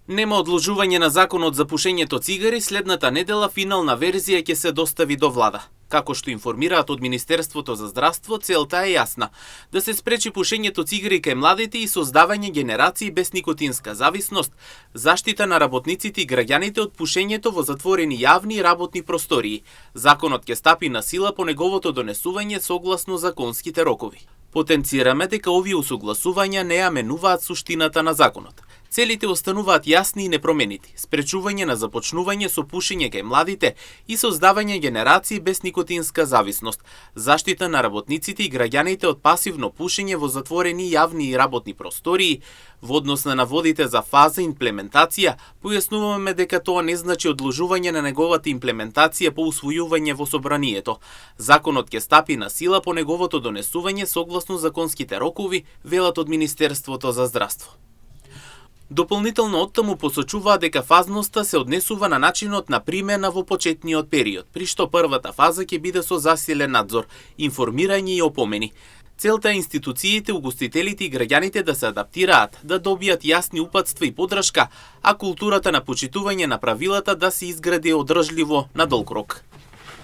Нема одложување на законот за пушењето цигари, следната недела финална верзија ќе се достави до влада. Како што информираат од Министерството за здравство, целта е јасна: да се спречи пушењето цигари кај младите и создавање генерации без никотинска зависност, заштита на работниците и граѓаните од пушењето во затворени јавни и работни простории. Законот ќе стапи на сила по неговото донесување согласно законските рокови. Потенцираме дека овие усогласувања не ја менуваат суштината на законот. Целите остануваат јасни и непроменити: спречување на започнување со пушење кај младите и создавање генерации без никотинска зависност, заштита на работниците и граѓаните од пасивно пушење во затворени јавни и работни простории. Во однос на наводите за фаза имплементација, појаснуваме дека тоа не значи одложување на неговата имплементација по усвојување во собранието. Законот ќе стапи на сила по неговото донесување согласно законските рокови, велат од Министерството за здравство. Дополнително оттаму посочуваат дека фазноста се однесува на начинот на примена во почетниот период, при што првата фаза ќе биде со засилен надзор, информирање и опомени. Целта е институциите, угостителите и граѓаните да се адаптираат, да добијат јасни упатства и подршка, а културата на почитување на правилата да се изгради одржливо на долг рок.